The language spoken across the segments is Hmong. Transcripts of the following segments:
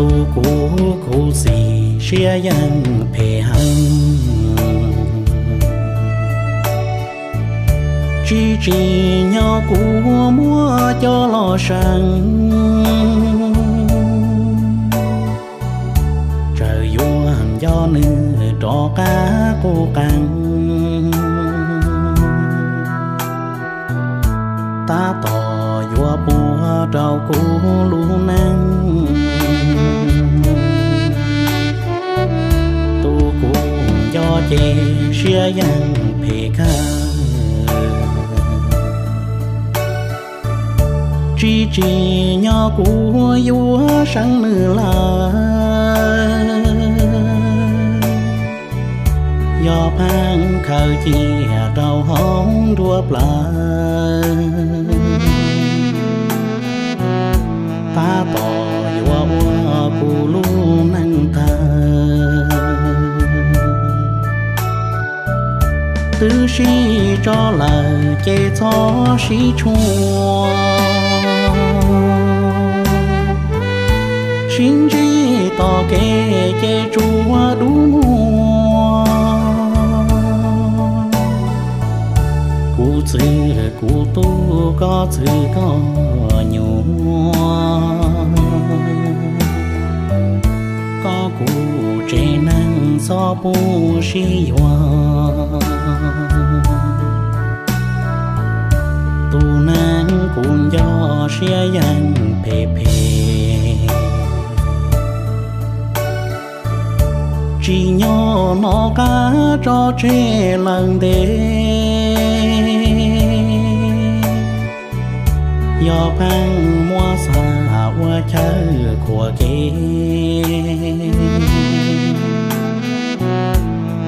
Tus kuv khuv xim siab yeej phem heev, tsis tsim nyog kuv muab coj los seev, txawm yuav nco nws rov qab qus qees, tab tom yuav puas rau kuv lub neej. Tus kuv nco ces siab yeej phem kawg, tsis tsim nyog kuv yuav seev nws lawm, yog pheej khaws cia rau hauv nruab plawv, tab tom yuav ua kuv lub neej tawg. Twb sib tso lawm ces txhob sib tshuam, sib ntsib tom kev ces tsuas dub muag. Kuv txwv kuv tub, koj txwv koj nyuam, koj kuv tsev neeg txhob pub sib yuav. Tus neeg kuv nco siab yeej phem phem, tsim nyog nov qab tso tseg lawm ntev, yog pheej muab xa ua chaw khuam kev,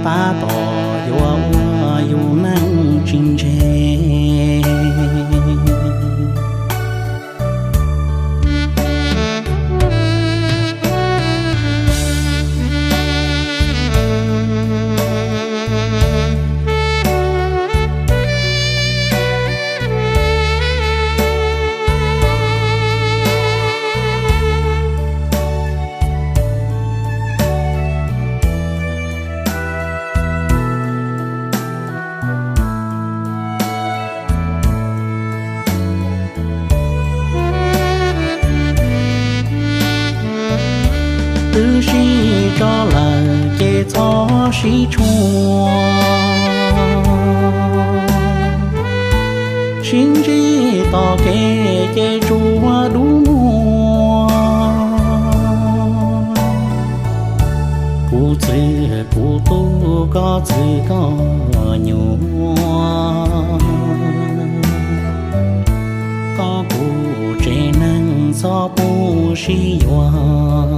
tab tom yuav ua yus neej tsis ntseg. Twb sib tso lawm ces txhob sib tshuam, sib ntsib tom kev ces tsuas dub muag. Kuv txwv kuv tub, koj txwv koj nyuam, koj kuv tsev neeg txhob pub sib yuav.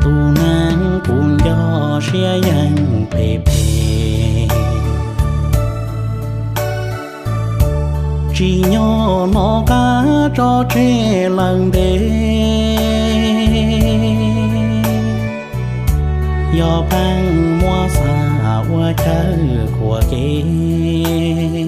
Tus neeg kuv nco siab yeej phem phem, tsim nyog nov qab tso tseg lawm ntev, yog pheej muab xa ua chaw khuam kev,